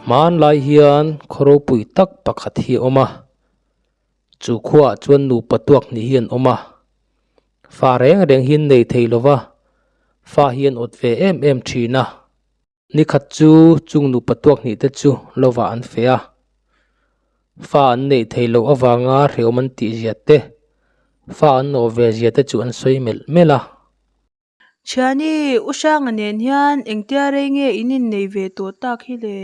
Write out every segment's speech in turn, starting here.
Hmanlai hian khaw ropui tak pakhat hi a awm a, chu khuaah chuan nupa tuak hnih hi an awm a, fa reng reng hi an nei thei lo va, fa hi an awt ve em em thin a. Nikhat chu chung nupa tuak hnih te chu lovah an feh a, fa an neih theih loh avanga hrehawm an tih zia te, fa an nawh ve zia te chu an sawi melh melh a. Thiani, U Hranga nen hian engtia rei nge in innei ve tawh tak hi le?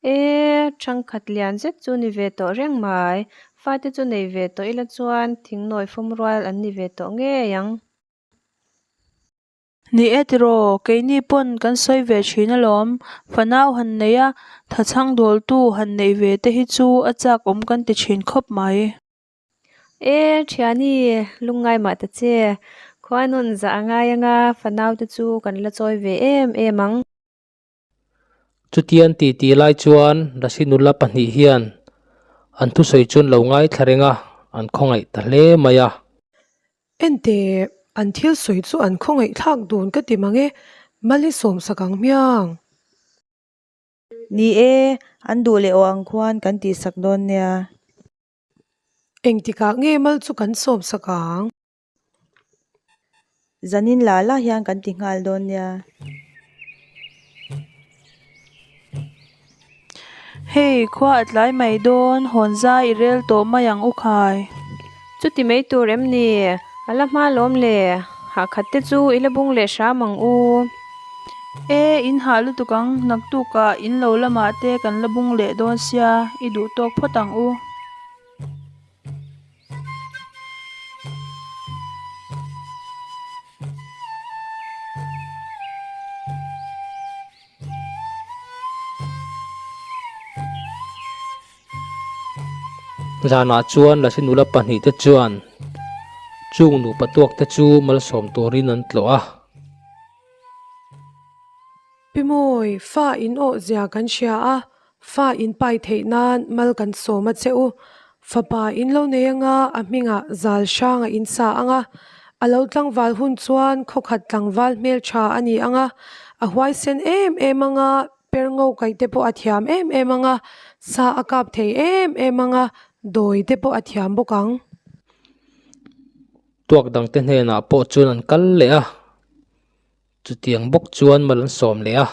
E, thangkhat lian zet chu ni ve tawh reng mai. Fate chu nei ve tawh ila chuan thingnawi fum rual an ni ve tawh ngei ang. Ni e tiraw, keini pawn kan sawi ve thin alawm. Fanau han nei a, thachhang dawltu han neih ve te hi chu a chak awm kan ti thin khawp mai. E, thiani, lungngai mah ta che. Khuanun zah a ngai anga fanau te chu kan la chawi ve em em ang. Chutian ti ti lai chuan Rasi nula pahnih hian an thusawi chu an lo ngaithla reng a, an khawngaih ta hle mai a. Enteh, an thil sawi chu an khawngaih thlak dun ka ti mang e, Mali sawmsak ang hmiang. Ni e, an duh leh aw ang khuan kan tihsak dawn nia. Engtikah nge mal chu kan sawmsak ang? Zanin la la hian kan ti nghal dawn nia. Hei, khua a tlai mai dawn, hawn zai i rel tawh mai ang u khai. Chuti mai tur em ni? A la hma lawm le, hahkhat te chu i la bung leh hram ang u. E, in hah lutuk ang, naktukah in lo lamah te kan la bung leh dawn sia, i duh tawk phawt ang u. Zanah chuan Lasi nula pahnihte chuan chung nupa tuakte chu malsawm turin an tlawh a. Pi Mawi, fa in awh zia kan hria a, fa in pai theih nan mal kan sawm a che u. Fapa in lo nei anga a hmingah zal hranga in sa ang a, a lo tlangval hun chuan khawkhat tlangval hmeltha a ni ang a, a huaisen em em anga Per ngo kaih te pawh a thiam em em ang a, sa a kap thei em em ang a, dawi te pawh a thiam bawk ang. Tuak dangte hnenah pawh chuan an kal leh a, chutiang bawk chuan mal an sawm leh a.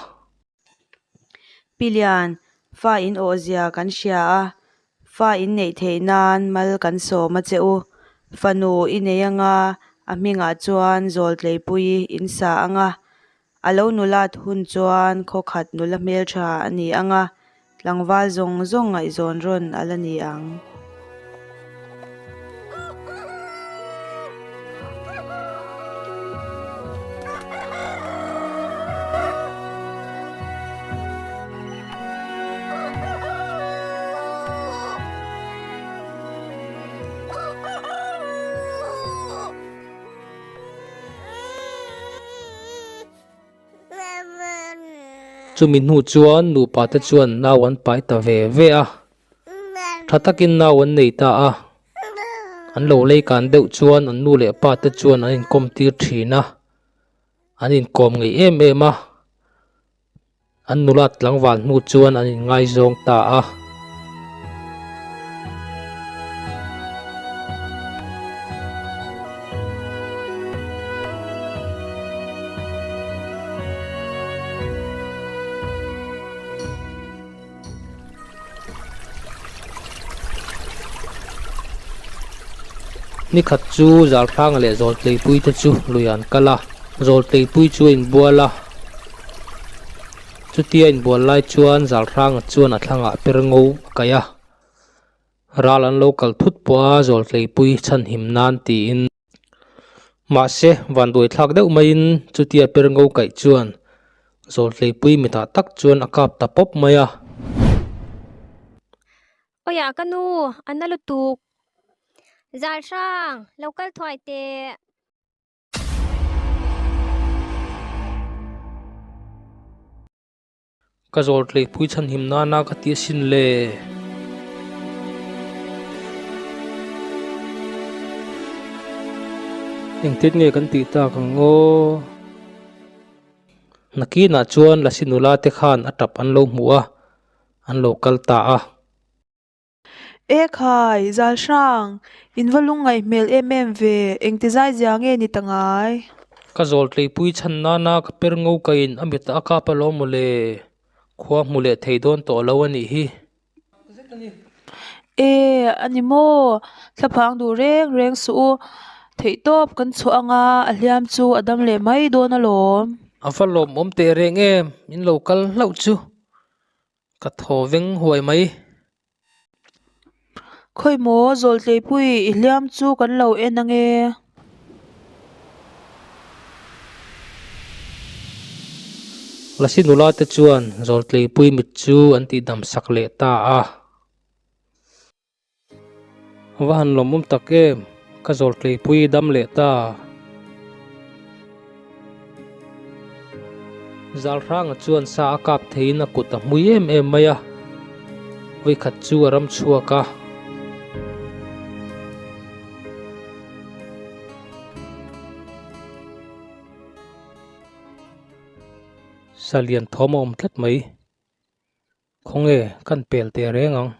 Pi Lian, fa in awhzia kan hria a, fa in neih theih nan mal kan sawm a che u. Fanu i nei anga a hmingah chuan Zawltleipuii in sa ang a, A lo nulat hun chuan khawkhat nula hmeltha a ni ang a, tlangval zawng zawng ngaihzawn rawn a la ni ang. Chumi hnu chuan nupa te chuan nau an pai ta ve ve a, tha takin nau an nei ta a, an lo lei kan deuh chuan an nu leh pa te chuan an inkawm tir thin a, an inkawm ngei em em a. An nulat tlangval hnu chuan an inngaizawng ta a. Nikhat chu Zalhranga leh Zawltleipui te chu lui an kal a, Zawltleipui chu a inbual a. Chutia inbual lai chuan Zalhranga chuan a thlangah per ngo a kaih a, ral an lo kal thut pawh a Zawltleipui chhanhim nan tiin. Mahse, vanduaithlak deuh maiin chutia per ngo kaih chuan Zawltleipui mitah tak chuan a kap ta pawp mai a. Awiah ka nu, a na lutuk. Zalhrang, lo kal thuai teh. Ka zawl tleipui chhanhim nana ka ti asin le. Engtin nge kan tih tak ang aw? Nakinah chuan Lasi nula te khan a tap an lo hmu a. An lo kal ta a. E khai, Zal Hrang, in va lungngaih hmel em em ve, engti zai zia nge ni ta ngai? Ka zawl tleipui chhan nana ka per ngo kaiin a mit a kap alawm mawle, khua hmu leh thei dawn tawh lo a nih hi. E, a ni maw? Thlaphang duh reng reng suh u, theihtawp kan chhuah anga a hliam chu a dam leh mai dawn alawm. A va lawmawm teh reng em, in lo kal hlauh chu. Ka thaw veng huai mai. Khawi maw Zawltleipui i hliam chu kan lo en ange. Lasi nula te chuan Zawltleipui mit chu an tihdam sak leh ta a. Va han lawmawm tak em, ka zawltleipui dam leh ta. Zalhranga chuan sa a kap theiin a kut a hmui em em mai a, vawikhat chu a ram chhuak a. Sa lian thawm a awm tlat mai, khawnge kan pel teh reng ang.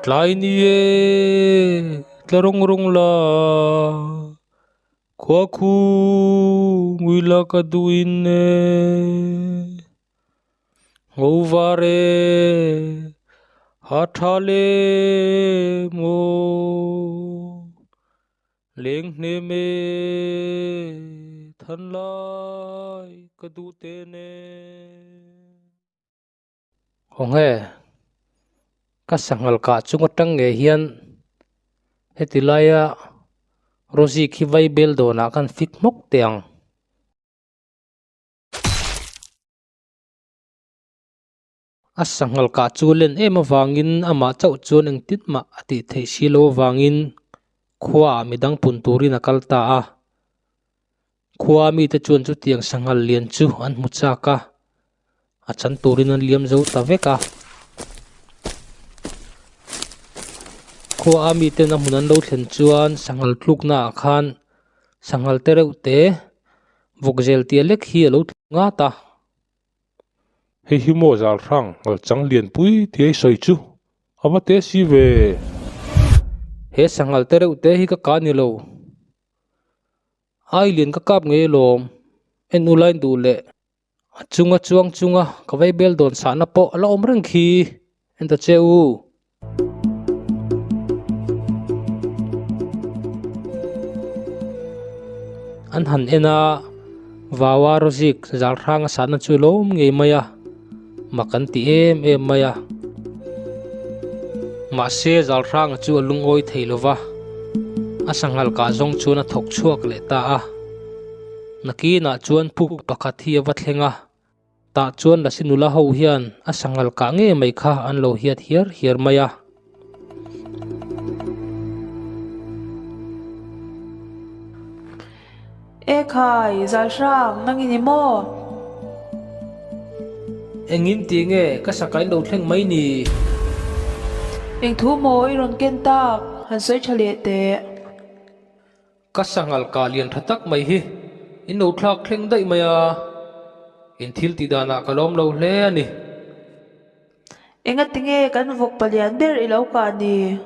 Tlai ni e, tla rawng rawng la, khua khu ngui la ka duhin e, ngo var e, ha tha le maw. Leng hnem e, than lai ka duh te nen. Hawnge, ka sanghal kah chung atang ngei hian heti laia Rosie khi vai bel dawnah khan fit hmawk teh ang. A sanghal kah chu len em avangin amah chauh chuan engtin mah a tih theih si lo avangin khuaah midang pun turin a kal ta a. Khua mite chuan chutiang sanghal lian chu an hmu chak a, a chan turin an liam zo ta vek a. Khua a miten a hmun an lo thlen chuan sanghal tluknaah khan sanghal te reuh te vawkzel tia lek hi a lo tluk ngat a. Hei hi maw zal hrang ngal chang lianpui tia i sawi chu a va te si ve. He sanghal te reuh te hi ka kah ni lo. Ai lian ka kap ngei alawm, en u lain duh leh a chunga chuang chunga ka vei bel dawn sahna pawh a la awm reng khi, en ta che u. An han en a, Vaua Rozik zal hranga sahna chu lawm ngei mai a, mak an ti em em mai a. Mahse zal hranga chu a lungawi thei lo va, a sanghal kah zawng chuan a thawk chhuak leh ta a. Nakinah chuan puk pakhat hi a va thleng a. Tah chuan Lasi nula ho hian a sanghal kah ngei mai kha an lo hiat hiar hiar mai a. E khai, Zalhrang, nang i ni maw? Engin ti nge ka sakain lo thleng mai ni? Eng thu maw i rawn ken tak, han sawi tha leh teh. Ka sanghal kah lian tha tak mai hi in lo thlak thleng daih mai a, in thil tih danah ka lawm lo hle a ni. Engati nge kan vawk palian ber i lo kah ni?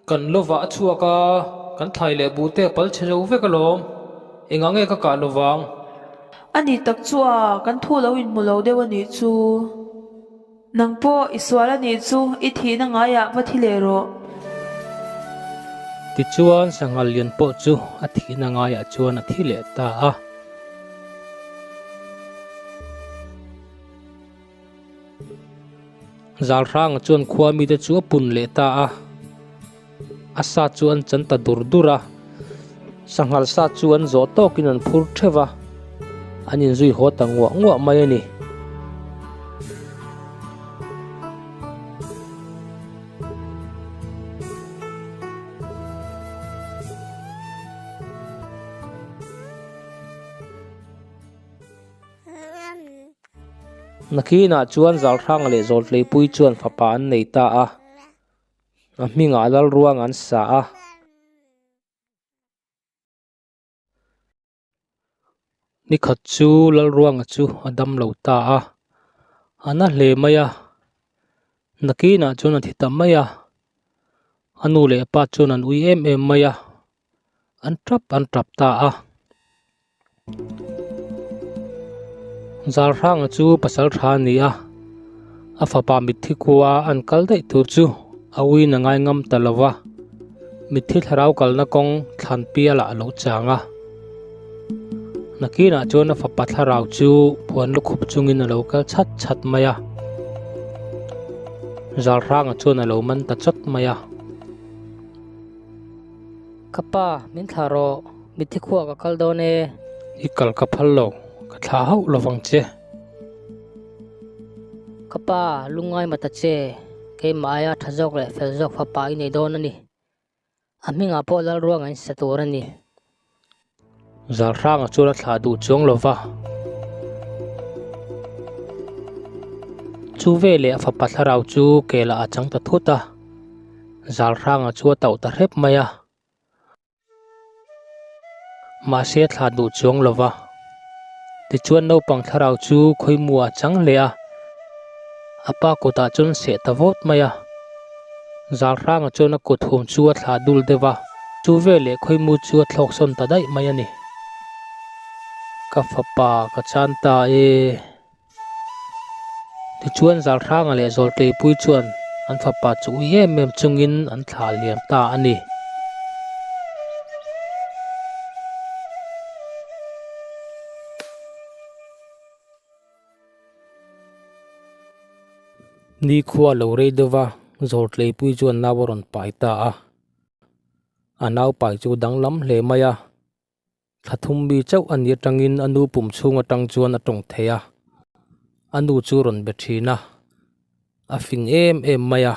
Kan lovah a chhuak a, kan thlai leh buh te a pal chhe zo vek alawm. Engah nge ka kah lovang? A ni tak chu a, kan thu lo inhmu lo deuh a nih chu. Nang pawh i sual a nih chu i thihna ngaiah va thi leh rawh. Tichuan sanghal lian pawh chu a thihna ngaiah chuan a thi leh ta a. Zalhranga chuan khua mite chu a pun leh ta a. A sa chu an chan ta dur dur a, sanghal sa chu an zawh tawkin an phur theuh a, an inzui haw ta nguah nguah mai a ni. Nakinah chuan Zalhranga leh Zawltleipui chuan fapa an nei ta a, a hmingah Lalruang an sa a. Nikhat chu Lalruanga chu a dam lo ta a, a na hle mai a, nakinah chuan a thi ta mai a, a nu leh a pa chuan an ui em em mai a, an tap an tap ta a. Zalhranga chu pasal tha a ni a, a fapa mitthi khua an kal daih tur chu a uiin a ngai ngam ta lo va, mitthi thlarau kalna kawng thlan pialah a lo chang a. Nakinah chuan a fapa thlarau chu puan lukhup chungin a lo kal chhat chhat mai a, Zalhranga chuan a lo man ta chawt mai a. Ka pa, min thlah rawh, mitthi khuah ka kal dawn e. I kal ka phal lo, ka thlah hauh lovang che. Ka pa, lungngai mata che, keimah aia tha zawk leh fel zawk fapa i nei dawn a ni. A hmingah pawh Lalruang an sa tur a ni. Zalhranga chuan a thlah duh chuang lo va. Chu veleh a fapa thlarau chu kelah a chang ta thut a, Zalhranga chu a tauh ta hrep mai a. Mahse a thlah duh chuang lo va. Tichuan naupang thlarau chu khawimuah a chang leh a, a pa kutah chuan seh ta vawt mai a. Zalhranga chuan a kut hum chu a thlah dul deuh va. Chu veleh khawimu chu a thlawk sawn ta daih mai a ni. Ka fapa ka chan ta e. Tichuan Zalhranga leh Zawlteipui chuan an fapa chu ui em em chungin an thlah liam ta a ni. Nikhua lo rei deuh va, Zawltleipui chuan nau a rawn pai ta a. A naupai chu danglam hle mai a, thla thum mi chauh a nih atangin a nu pum chhung atang chuan a tawng thei a, a nu chu rawn be thin a, a fing em em mai a.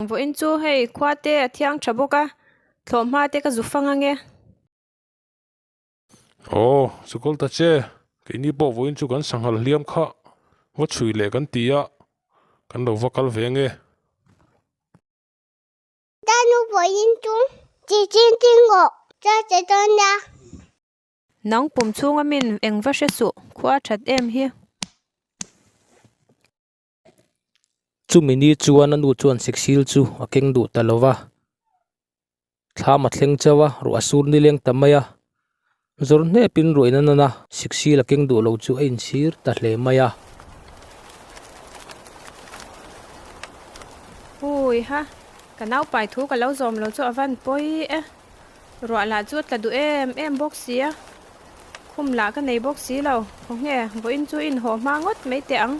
Vawiin chu hei khua te a thiang tha bawk a, thlawhhma te ka zu fang ange. Aw, chukawlh ta che, keini pawh vawiin chu kan sanghal hliam kha va chhui leh kan ti a, kan lo va kal ve ange. Tanu vawiin chu chi chin chin ngawh cha che dawn a. Nang pum chhunga min eng va hre suh, khua that em hi. Chumi ni chuan a nu chuan siksil chu a keng duh ta lo va, thlam a thleng chauh a, ruah a sur nileng ta mai a, zawr hnepin ruah in a nan a, siksil a keng duh lo chu a inchhir ta hle mai a. Hui ha, ka naupai thu ka lo zawm lo chu a van pawi e. Ruah lah chu a tla duh em em bawk si a, khum lah ka nei bawk si lo, khawnge vawiin chu inhawh hma ngawt mai teh ang.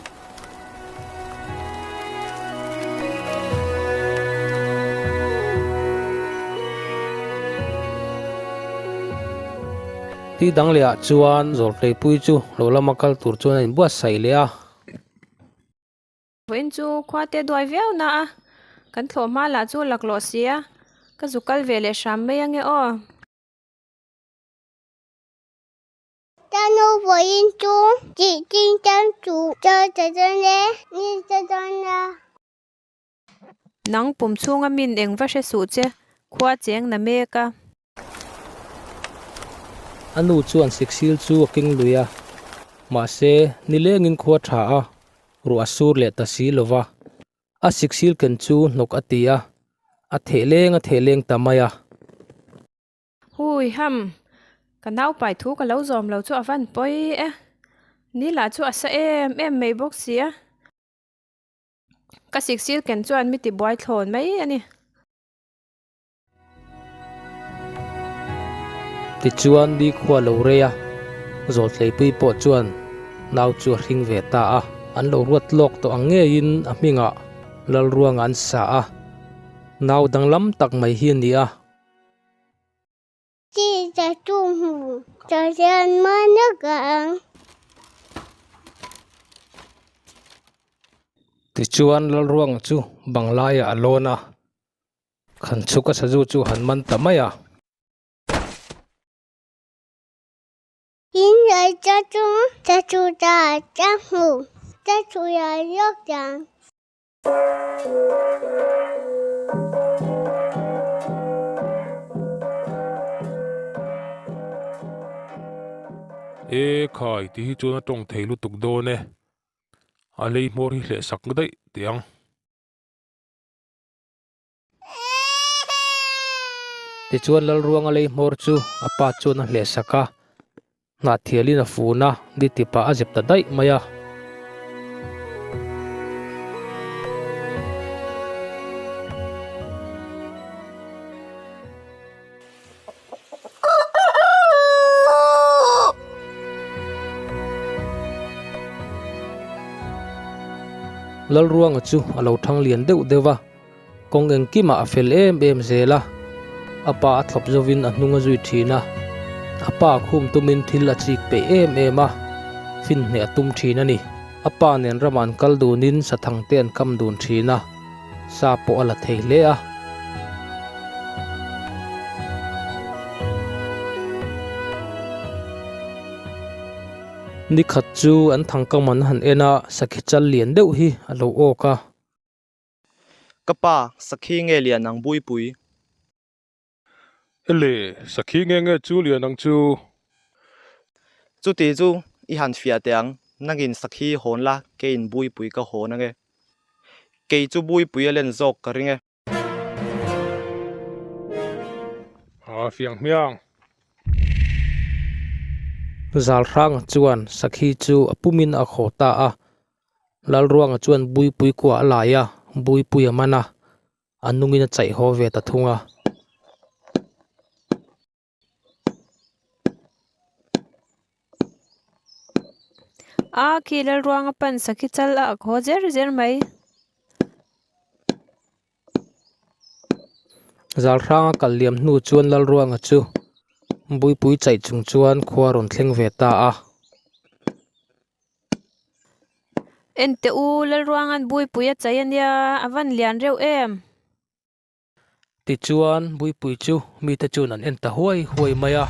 Ti dang leh ah chuan Zawltleipui chu lo lama kal tur chuan a inbuatsaih leh a. Vawiin chu khua te duai viau na a, kan thlawh hma lah chu laklawh si a, ka zu kal ve leh hram mai ange aw. Ka nu vawiin chu tih chin tan chu cha cha dawn e, ni cha dawn a. Nang pum chhunga min eng va hre suh che, khua cheng na mek a. A nu chuan siksil chu a keng lui a, mahse nilengin khua tha a, ruah a sur leh ta si lo va. A siksil ken chu hnawk a ti a, a theh leng a theh leng ta mai a. Hui ham, ka naupai thu ka lo zawm lo chu a van pawi e. Ni lah chu a sa em em mai bawk si a. Ka siksil ken chuan mi tibuai thlawn mai a ni. Tichuan nikhua lo rei a, Zawltleipui pawh chuan nau chu a hring ve ta a. An lo ruat lawk tawh ang ngeiin a hmingah Lalruanga an sa a, nau danglam tak mai hi a ni a. Tichuan Lalruanga chu banglaiah a lawn a. Khan chhuk a sazu chu han man ta mai a. 这猪这猪的江湖，这猪要有奖。 E khai ti hi chuan a tawng thei lutuk dawn e, a lei hmawr hi hleh sak daih teh ang. Tichuan Lalruanga lei hmawr chu a pa chuan a hleh sak a, Hnahthialin a fun a, ni tipah a zep ta daih mai a. Lalruanga chu a lo thang lian deuh deuh a, Kawng engkimah a fel em em zel a, a pa a thlawp zovin a hnung a zui thin a, a pa khum tumin thil a chik peih em em a, fin hneh a tum thin a ni. A pa nen ramah an kal dunin sathang te an kam dun thin a, sa pawh a la thei hle a. Nikhat chu an thangkam an han en a, sakhi chal lian deuh hi a lo awk a. Ka pa, sakhi nge lian ang Buipui? Ele, sakhi nge nge chu lian ang chu? Chuti chu i han fiah teh ang, nangin sakhi hawn la, keiin Buipui ka hawn ange. Kei chu Buipui a len zawk ka ring e. A fiang hmiang. Zalhranga chuan sakhi chu a pumin a khaw ta a, Lalruanga chuan Buipui kua a lai a, Buipui a man a, a nungin a chaih haw ve ta thung a. A khi Lalruanga pan sakhi chal a ak haw zer zer mai. Zalhranga kal liam hnu chuan Lalruanga chu Buipui chaih chung chuan khua rawn thleng ve ta a. Enteh u, Lalruanga'n Buipui a chai a nia, a van lian reuh em? Tichuan, Buipui chu mite chuan an en ta huai huai mai a.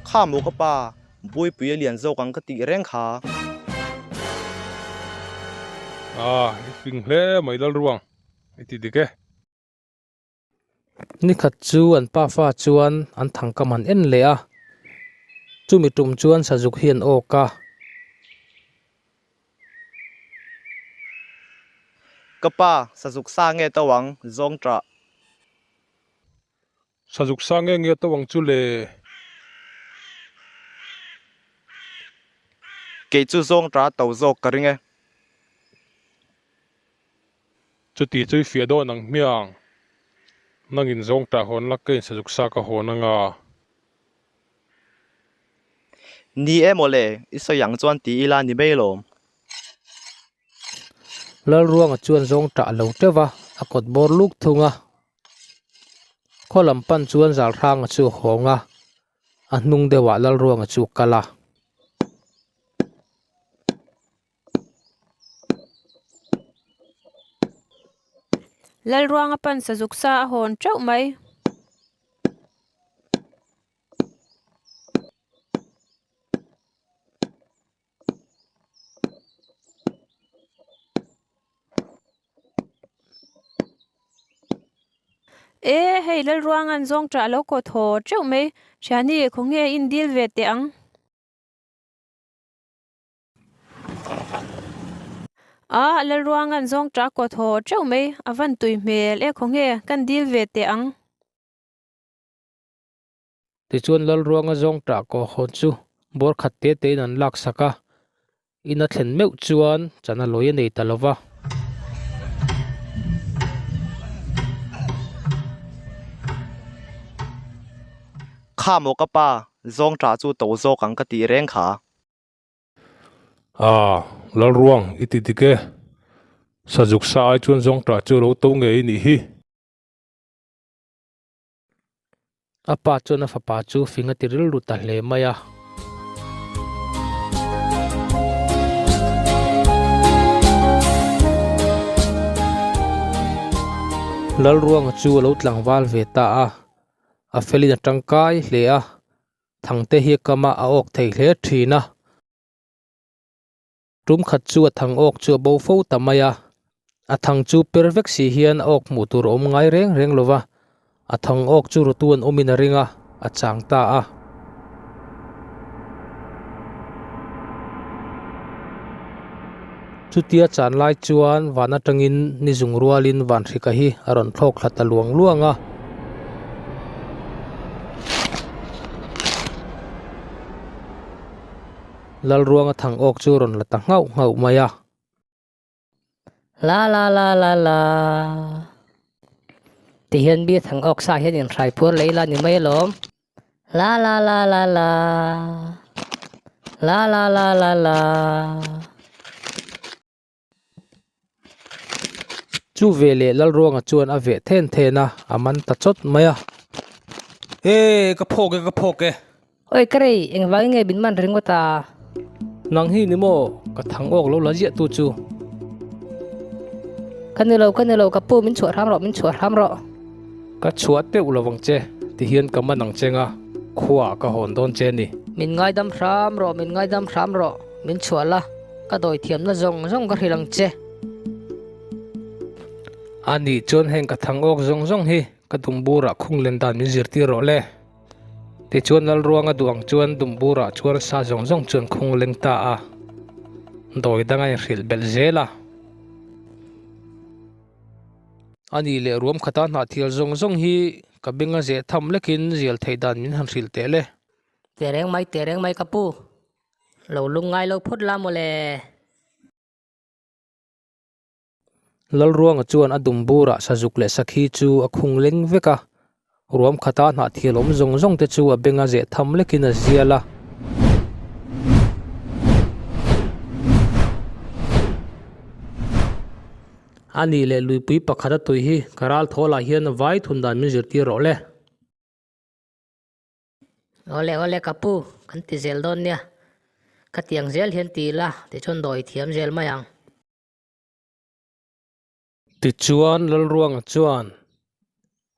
Kha maw ka pa, Buipui a lian zawk ang ka tih reng kha. Ah, i fing hle mai Lalruang, i ti dik e. Nikhat chu an pafa chuan an thangkam han en leh a, chumi tum chuan sazuk hi an awk a. Ka pa, sazuk sa nge to ang, zawng ṭah. Sazuk sa nge nge to ang chu le. Kei chu zawng ta to zawk ka ring e. Chuti chu i fiah dawn ang hmiang. Nangin zawng ta hawn la ka in sazuk sa ka hawn anga. Ni e mawle, i sawi ang chuan ti ila ni mai lawm. Lalruanga chuan zawng tah lo teuh va, a kawt bawr luk thung a. Khaw lam pan chuan Zalhranga chu a hawng a, a hnung deuhah Lalruanga chu a kal a. Lalruanga pan sazuk sa a hawn teuh mai. E hei Lalruanga'n zawng ṭah lo kaw thaw ṭeuh mai, Thiani khawnge in dil ve teh ang. A Lalruanga'n zawng ṭah kaw thaw ṭeuh mai, a van tui hmel e khawnge kan dil ve teh ang. Tichuan Lalruanga zawng ṭah kaw hawn chu bawr khat te tein an lak sak a, in a thlen meuh chuan chan a lawi a nei ta lo va. Kha maw ka pa, zawng ṭah chu to zawk ang ka tih reng kha. A, Lalruang, i ti dik e. Sazuk sa ai chuan zawng ṭah chu lo to ngei i nih hi. A pa chuan a fapa chu fing a ti rilru ta hle mai a. Lalruanga chu a lo tlangval ve ta a, a felin a tangkai hle a, Thangte hi a kama a awk thei hle thin a. Tum khat chu a thang awk chu a bo fo ta mai a, a thang chu per vek si hian a awk hmuh tur a awm ngai reng reng lo va, a thang awk chu rutu an awmin a ring a, a chang ta a. Chutia chan lai chuan van atangin ni zung rualin Vanhrika hi a rawn thlawk thla ta luang luang a. Lalruanga thang awk chu rawn la ta nghauh nghauh mai a. La la la la la. Tihian mi thang awk sa hian inhrai phuar leh ila ni mai alawm. La la la la la. La la la la la. Chu veleh Lalruanga chuan a veh then then a, a man ta chawt mai a. E, ka phawk e, ka phawk e. Oi ka rei, engvangin nge min man ringawt a? Nang hi ni maw, ka thang awk lo la ziah tu chu. Ka ni lo, ka ni lo, ka pu min chhuah hram rawh, min chhuah hram rawh. Ka chhuah teuh lo vang che, tihian ka man ang cheng a, khuaah ka hawn dawn che ni. Min ngaidam hram rawh, min ngaidam hram rawh, min chhuah la. Ka dawi thiamna zawng zawng ka hrilh ang che. A nih chuan heng ka thang awk zawng zawng hi ka dumburah khung len dan min zirtir rawh le. Tichuan Lalruanga duh ang chuan dumburah chuan sa zawng zawng chuan khung leng ta a, dawi dang a inhrilh belh zel a. A nih leh ruam khata hnahthial zawng zawng hi ka benga zeh tham lekin zial theih dan min han hrilh teh le. Tereng mai tereng mai ka pu. Lo lung ngai lo phawt la mawle. Lalruanga chuan a dum burah sazuk leh sakhi chu a khung leng vek a, ruam khata hnahthial awm zawng zawng te chu a benga zeh tham lekin a zial a. A nih leh luipui pakhat a tui hi ka ral thawl ah hian vai thun dan min zirtir rawh le. Awle awle ka pu, kan ti zel dawn nia. Khatiang zel hian ti ila tichuan dawi thiam zel mai ang. Tichuan Lalruanga chuan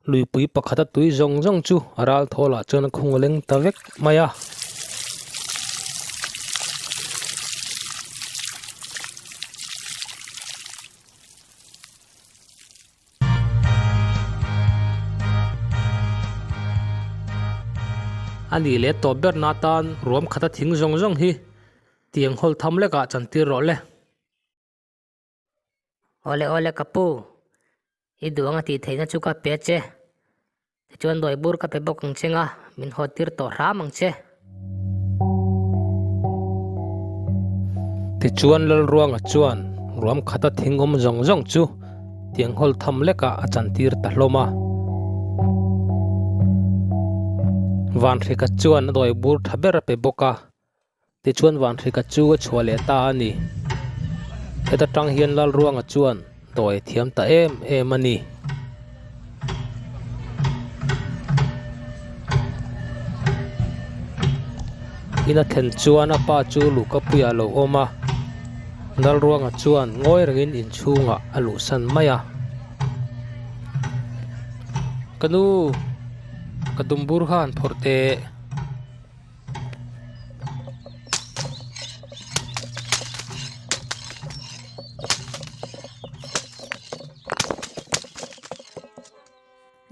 luipui pakhata tui zawng zawng chu a ral thawlah chuan a khung leng ta vek mai a. A nih leh tawp ber na tan ruam khata thing zawng zawng hi tiang hawl tham lekah chantir rawh le. Awle awle ka pu, i duh anga tih theihna chu ka pe che. Tichuan dawi bur ka pe bawk ang che nga, min haw tir tawh hram ang che. Tichuan Lalruanga chuan ruam khata thing awm zawng zawng chu tiang hawl tham lekah a chantir ta hlawm a. Vanhrika chuan a dawi bur tha ber a pe bawk a, Tichuan Vanhrika chu a chhuah leh ta a ni. Heta tang hian Lalruanga chuan dawi a thiam ta em em a ni. Ina thlen chuan a pa chu luhkapuiah a lo awm a, Lalruanga chuan ngawi rengin inchhungah a luhsan mai a. Ka nu, ka dumbur kha han phawrh teh.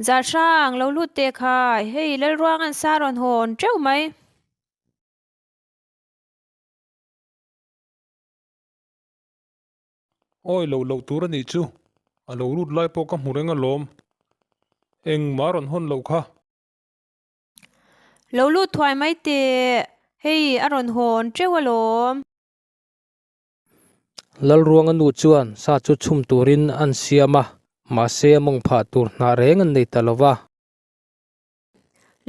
Zar hrang lo lut teh khai, hei Lalruang an sa rawn hawn teuh mai. Awi lo loh tur a nih chu, a lo lut lai pawh ka hmu reng alawm, engmah a rawn hawn loh kha. Lo lut thuai mai teh, hei a rawn hawn teuh alawm. Lalruanga nu chuan sa chu chhum turin an siam a, mahse a mawng phah tur hnah reng an nei ta lo va.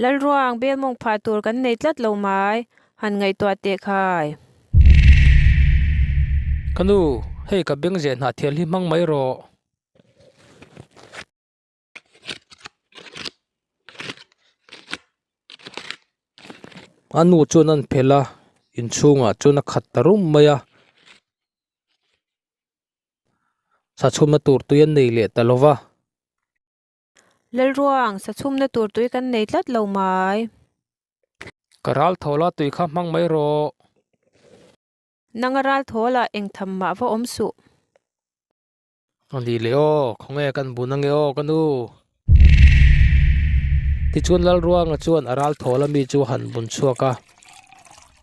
Lalruang bel mawng phah tur kan nei tlat lo mai, han ngaihtuah teh khai. Ka nu, hei ka beng zeh hnah thial hi hmang mai rawh. A nu chuan an phelh a inchhungah chuan a khat ta rum mai a sa chhumna tur tui an nei leh ta lo va. Lalruang, sa chhumna tur tui kan nei tlat lo mai. Ka ral thaw la tui kha hmang mai rawh. Nanga ral thaw la eng tham mah va awm suh. A ni leh aw, khawnge kan bun ange aw ka nu. Tichuan Lalruanga chuan a ral thawl ami chu a han bun chhuak a,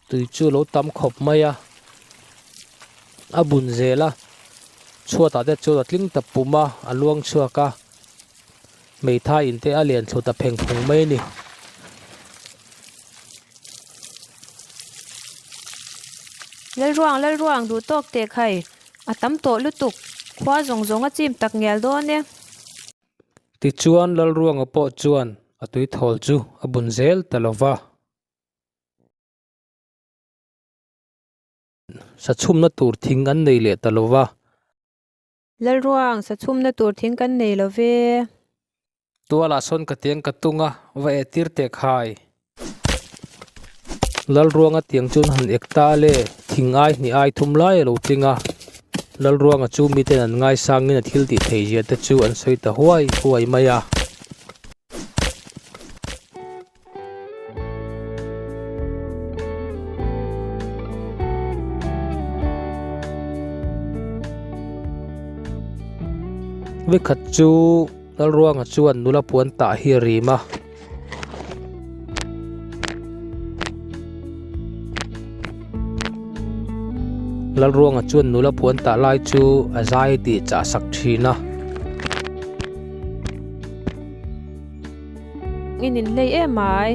tui chu lo tam khawp mai a, a bun zel a, chhuatah te chuan a tling ta pum a, a luang chhuak a, hmeithai in te a lian thlu ta pheng phung mai a ni. Lalruang, Lalruang, duh tawk teh khai. A tam tawh lutuk, khua zawng zawng a chim tak ngial dawn e. Tichuan Lalruanga pawh chuan a tuithawl chu a bun zel ta lo va. Sa chhumna tur thing an nei leh ta lo va. Lalruang, sa chhumna tur thing kan nei lo ve. Tualah sawn ka tiang ka tung a, va eh tir teh khai. Lalruanga tiang chuan han ek ta a le, thing ai hnih ai thum lai a lo tling a. Lalruanga chu miten an ngaisangin a thil tih theih zia te chu an sawi ta huai huai mai a. Vekhat chu Lalruanga chuan nula puan tah hi a rim a. Lalruanga chuan nula puan tah lai chu a zai tih chah sak thin a. I nin hlei em ai.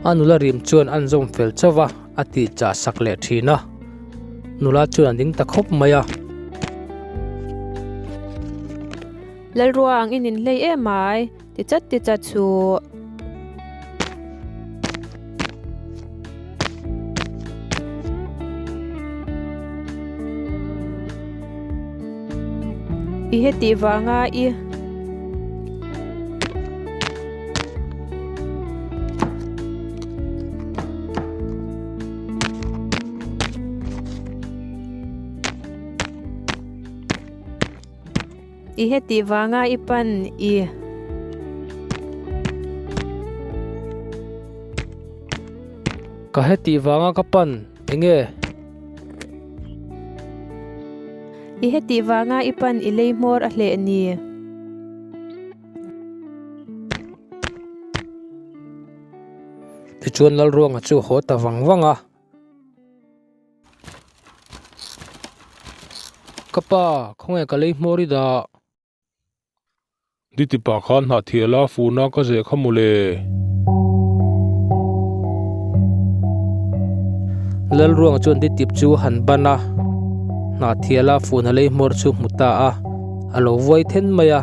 A nula rim chuan an zawm fel chauh va, a tih chah sak leh thin a. Nula chuan a ding ta khawp mai a. Lalruang i nin hlei em ai, ti chat ti chat chu. I hetih vanga i. I hetih vanga i pan i. Ka hetih vanga ka pan enge? I hetih vanga i pan i lei hmawr a hleh ni. Tichuan Lalruanga chu haw ta vang vang a. Ka pa, khawnge ka lei hmawr i dah? Diti pa khan hnahthial a furna ka zeh kha mawle. Lalruanga chuan ditip chu a han ban a, hnahthial a furna lei hmawr chu hmu ta a, a lo vuai then mai a,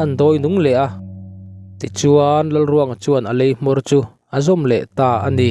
an dawi nung leh a. Tichuan Lalruanga chuan a lei hmawr chu a zawm leh ta a ni.